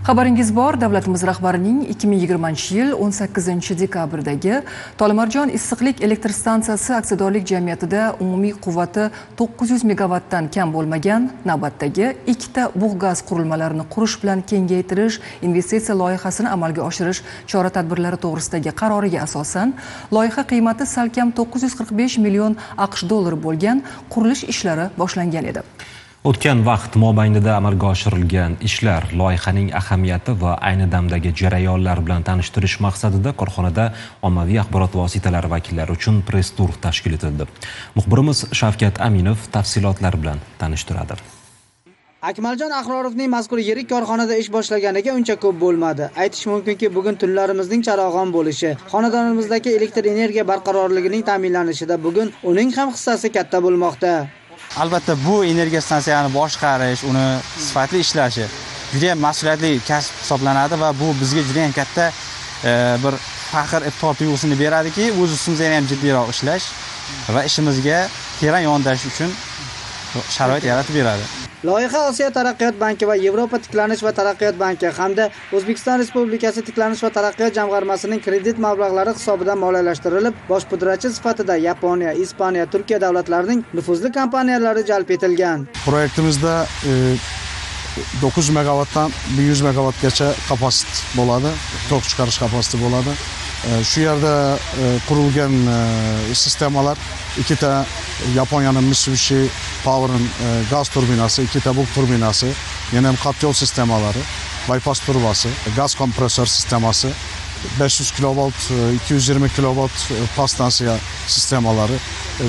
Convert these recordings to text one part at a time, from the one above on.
Xabaringiz bor, davlatimiz rahbarining 2020-yil 18 dekabrdagi Tolimarjon issiqlik elektr stansiyasi aksiyadorlik jamiyatida umumiy quvvati 900 megavatdan kam bo'lmagan navbatdagi ikkita bug' gaz qurilmalarini qurish bilan kengaytirish investitsiya loyihasini amalga oshirish chora-tadbirlari to'g'risidagi qaroriga asosan loyiha qiymati salkam 945 million AQSh dollari bo'lgan qurilish ishlari boshlangan edi. O'tgan vaqt mobaynida amalga oshirilgan ishlar, loyihaning ahamiyati va ayni damdagi jarayonlar bilan tanishtirish maqsadida korxonada ommaviy axborot vositalari vakillari uchun press tur tashkil etildi. Muxbirimiz Shavkat Aminov tafsilotlar bilan tanishtiradi. Akmaljon Ahrorovning mazkur yirik korxonada ish boshlaganiga uncha ko'p bo'lmadi. Aytish mumkinki, bugun tunlarimizning charog'on bo'lishi, xonadonimizdagi elektr energiya barqarorligining ta'minlanishida bugun uning ham hissasi katta bo'lmoqda. Albatta bu energiya stansiyasini boshqarish, uni sifatli ishlashi juda ham mas'uliyatli kasb hisoblanadi va bu bizga juda ham katta bir faxr, iftixor tuyg'usini beradiki, o'z ustimizda ham jiddiyroq ishlash va ishimizga teran yondashish uchun sharoit yaratib beradi. Loyiha Osiyo Taraqqiyot banki va Yevropa Tiklanish va Taraqqiyot banki hamda O'zbekiston Respublikasi Tiklanish va Taraqqiyot jamg'armasining kredit mablag'lari hisobidan moliyalashtirilib, bosh pudratchi sifatida Yaponiya, Ispaniya, Turkiya davlatlarining nufuzli kompaniyalari jalb etilgan. Proyektimizda 9 megavatdan 100 megavatgacha kapasite bo'ladi, tok chiqarish kapasitesi bo'ladi. Shu yerda qurilgan sistemalar ikkita Yaponiyaning Mitsubishi Power'ın gaz turbinasi, ikkita bug turbinasi, yana ham kotyol sistemalari, bypass turbasi, gaz kompressor sistemasi, 500 kilovolt, 220 kilovolt podstansiya sistemalari,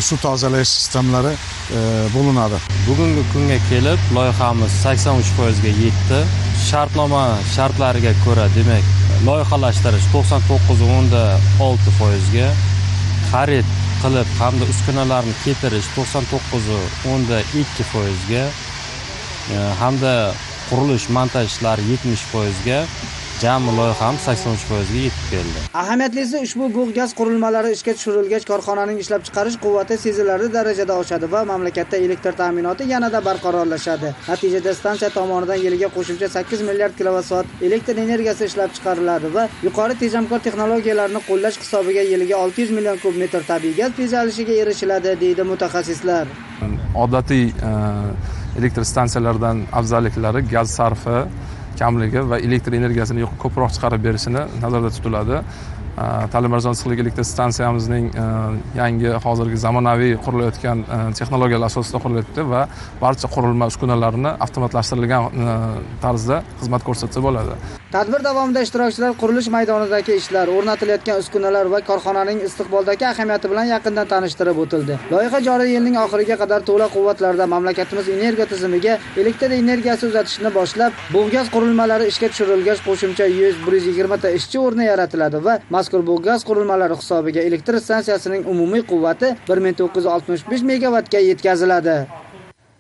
suv tozalash sistemlari bo'lunadi. Bugungi kunga kelib loyihamiz 83% ga yetdi. Shartnoma shartlariga ko'ra, demak, loyihalashtirish 99.6% ga, xarid qilib hamda uskunalarni keltirish 99.2% ga, hamda qurilish montaj ishlari 70% ga, jami loyihamiz 83% ga yetib keldi. Ahamiyatlisi, ushbu bug' gaz qurilmalari ishga tushirilgach, korxonaning ishlab chiqarish quvvati sezilarli darajada oshadi va mamlakatda elektr ta'minoti yanada barqarorlashadi. Natijada stansiya tomonidan yiliga qo'shimcha 8 milliard kilovat soat elektr energiyasi ishlab chiqariladi va yuqori tejamkor texnologiyalarni qo'llash hisobiga yiliga 600 million kub metr tabiiy gaz tejalishiga erishiladi, deydi mutaxassislar. Odatiy elektr stansiyalardan afzalliklari gaz sarfi kamligi va elektr energiyasini ko'proq chiqarib berishini nazarda tutiladi. Talimarjon issiqlik elektr stansiyamizning yangi hozirgi zamonaviy qurilayotgan texnologiyalar asosida qurilyapti va barcha qurilma uskunalarini avtomatlashtirilgan tarzda xizmat ko'rsatsa bo'ladi. Tadbir davomida ishtirokchilar qurilish maydonidagi ishlar, o'rnatilayotgan uskunalar va korxonaning istiqboldagi ahamiyati bilan yaqindan tanishtirib o'tildi. Loyiha joriy yilning oxiriga qadar to'la quvvatlarda mamlakatimiz energiya tizimiga elektr energiyasi uzatishni boshlab, bug' gaz qurilmalari ishga tushirilgach qo'shimcha 100-120 ta ishchi o'rni yaratiladi va mazkur bug' gaz qurilmalari hisobiga elektr stansiyasining umumiy quvvati 1965 megavatga yetkaziladi.